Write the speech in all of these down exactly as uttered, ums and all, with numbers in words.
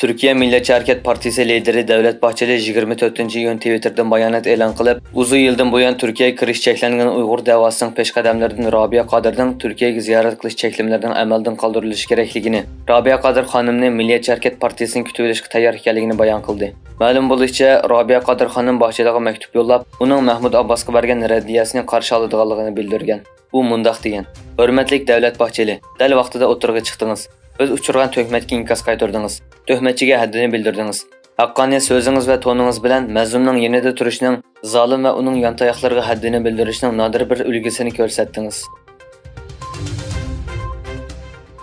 تۈركىيە مىللەتچى ھەرىكەت پارتىيىسى لىدىرى دەۋلەت باھچېلى يىگىرمە تۆتىنچى ئىيۇن تىۋىتتىردىن بايانات ئېلان قىلىپ، ئۇزۇن يىلدىن بۇيان تۈركىيەگە كىرىش چەكلەنگەن ئۇيغۇر دەۋاسىنىڭ پېشقەدەملىرىدىن رابىيە قادىرنىڭ تۈركىيەگە زىيارەت قىلىش چەكلىمىلىرىنىڭ ئەمەلدىن قالدۇرۇلۇشى كېرەكلىكىنى، رابىيە قادىر خانىمنى مىللەتچى ھەرىكەت پارتىيىسىنىڭ كۈتۈۋېلىشقا تەييار ئىكەنلىكىنى بايان قىلدى. مەلۇم بولۇشىچە، رابىيە قادىر خانىم باھچېلىغا مەكتۇپ يوللاپ، ئۇنىڭ مەھمۇد ئابباسقا بەرگەن رەددىيەسىنى قارشى ئالىدىغانلىقىنى بىلدۈرگەن. ئۇ مۇنداق دېگەن: «ھۆرمەتلىك دەۋلەت باھچېلى، دەل ۋاقتىدا ئوتتۇرىغا چىقتىڭىز. بىز ئۇچرىغان تۆھمەتكە ئىنكاس قايتۇردىڭىز. تۆھمەتچىگە ھەددىنى بىلدۈردىڭىز. ھەققانىي سۆزىڭىز ۋە تونىڭىز بىلەن مەزلۇمنىڭ يېنىدا تۇرۇشنىڭ، زالىم ۋە ئۇنىڭ يانتاياقلىرىغا ھەددىنى بىلدۈرۈشنىڭ نادىر بىر ئۈلگىسىنى كۆرسەتتىڭىز.»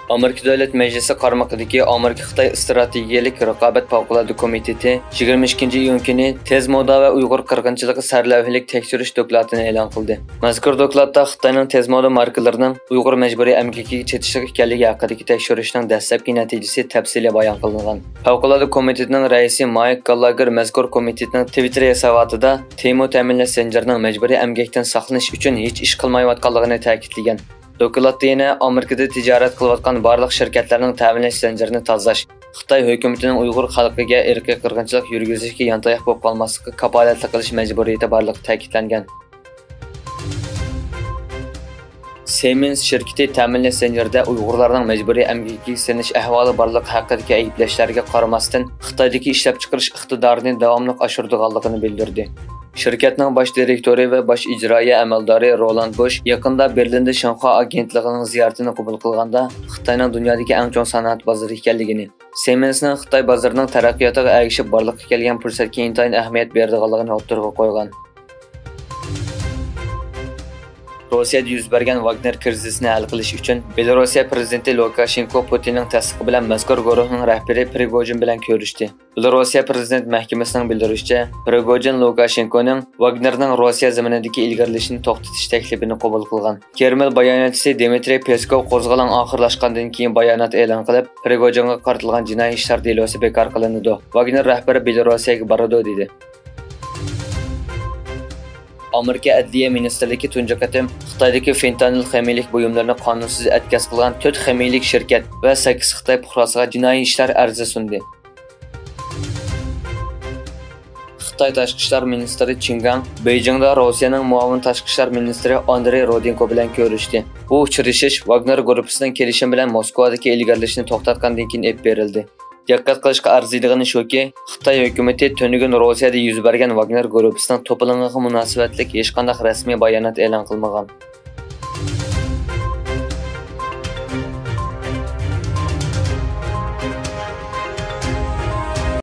ئامېرىكا دۆلەت مەجلىسى قارمىقىدىكى ئامېرىكا-خىتاي ئىستراتېگىيەلىك رىقابەت پەۋقۇلئاددە كومىتېتى يىگىرمە ئىككىنچى ئىيۇن كۈنى تېز مودا ۋە ئۇيغۇر قىرغىنچىلىقى سەرلەۋھىلىك تەكشۈرۈش دوكلاتىنى ئېلان قىلدى. مەزكۇر دوكلاتتا خىتاينىڭ تېز مودا ماركىلىرىنىڭ ئۇيغۇر مەجبۇرىي ئەمگىكىگە چېتىشلىق ئىكەنلىكى ھەققىدىكى تەكشۈرۈشنىڭ دەسلەپكى نەتىجىسى تەپسىلىي بايان قىلىنغان. پەۋقۇلئاددە كومىتېتىنىڭ رەئىسى مايك گاللاگېر مەزكۇر كومىتېتنىڭ تىۋىتتېر ھېساباتىدا تېمو تەمىنلەش زەنجىرىنىڭ مەجبۇرىي ئەمگەكتىن ساقلىنىش ئۈچۈن ھېچ ئىش قىلمايۋاتقانلىقىنى تەكىتلىگەن. دوكلاتتا يەنە ئامېرىكىدا تىجارەت قىلىۋاتقان بارلىق شىركەتلەرنىڭ تەمىنلەش زەنجىرىنى تازىلاش، خىتاي ھۆكۈمىتىنىڭ ئۇيغۇر خەلقىگە ئىرقىي قىرغىنچىلىق يۈرگۈزۈشىگە يانتاياق بولۇپ قالماسلىققا كاپالەتلىك قىلىش مەجبۇرىيىتى بارلىقى تەكىتلەنگەن. سىيمېنس شىركىتى تەمىنلەش زەنجىرىدە ئۇيغۇرلارنىڭ مەجبۇرىي ئەمگىكىگە سېلىنىش ئەھۋالى بارلىقى ھەققىدىكى ئەيىبلەشلەرگە قارىماستىن، خىتايدىكى ئىشلەپچىقىرىش ئىقتىدارىنى داۋاملىق ئاشۇرىدىغانلىقىنى بىلدۈردى. شىركەتنىڭ باش دىرېكتورى ۋە باش ئىجرائىيە ئەمەلدارى رولاند بوش يېقىندا بېرلىندا شىنخۇا ئاگېنتلىقىنىڭ زىيارىتىنى قوبۇل قىلغاندا، خىتاينىڭ دۇنيادىكى ئەڭ چوڭ سانائەت بازىرى ئىكەنلىكىنى، سىيمېنسنىڭ خىتاي بازىرىنىڭ تەرەققىياتىغا ئەگىشىپ بارلىققا كەلگەن پۇرسەتكە ئىنتايىن ئەھمىيەت بېرىدىغانلىقىنى ئوتتۇرىغا قويغان. روسىيەدە يۈز بەرگەن ۋاگنېر كىرىزىسىنى ھەل قىلىش ئۈچۈن، بېلوروسىيە پىرېزىدېنتى لۇكاشېنكو پۇتىننىڭ تەستىقى بىلەن مەزكۇر گۇرۇھنىڭ رەھبىرى پرىگوژىن بىلەن كۆرۈشتى. بېلوروسىيە پىرېزىدېنت مەھكىمىسىنىڭ بىلدۈرۈشىچە، پرىگوژىن لۇكاشېنكونىڭ ۋاگنېرنىڭ روسىيە زېمىنىدىكى ئىلگىرىلىشىنى توختىتىش تەكلىپىنى قوبۇل قىلغان. كرېمل باياناتچىسى دىمىترىي پېسكوۋ قوزغىلاڭ ئاخىرلاشقاندىن كېيىن بايانات ئېلان قىلىپ، پرىگوژىنغا قارىتىلغان جىنايى ئىشلار دېلوسى بىكار قىلىنىدۇ، ۋاگنېر رەھبىرى بېلوروسىيەگە بارىدۇ، دېدى. ئامېرىكا ئەدلىيە مىنىستىرلىكى تۇنجى قېتىم خىتايدىكى فېنتانىل خىمىيىلىك بۇيۇملىرىنى قانۇنسىز ئەتكەس قىلغان تۆت خىمىيىلىك شىركەت ۋە سەككىز خىتاي پۇقراسىغا جىنايى ئىشلار ئەرزى سۇندى. خىتاي تاشقى ئىشلار مىنىستىرى چېن گاڭ بېيجىڭدا روسىيەنىڭ مۇئاۋىن تاشقى ئىشلار مىنىستىرى ئاندرېي رودېنكو بىلەن كۆرۈشتى. بۇ ئۇچرىشىش ۋاگنېر گۇرۇپپىسىنىڭ كېلىشىم بىلەن موسكۋادىكى ئىلگىرىلىشىنى توختاتقاندىن كېيىن ئېلىپ بېرىلدى. دىققەت قىلىشقا ئەرزىيدىغىنى شۇكى، خىتاي ھۆكۈمىتى تۈنۈگۈن روسىيەدە يۈز بەرگەن ۋاگنېر گۇرۇپپىسىنىڭ توپىلىڭىغا مۇناسىۋەتلىك ھېچقانداق رەسمىي بايانات ئېلان قىلمىغان.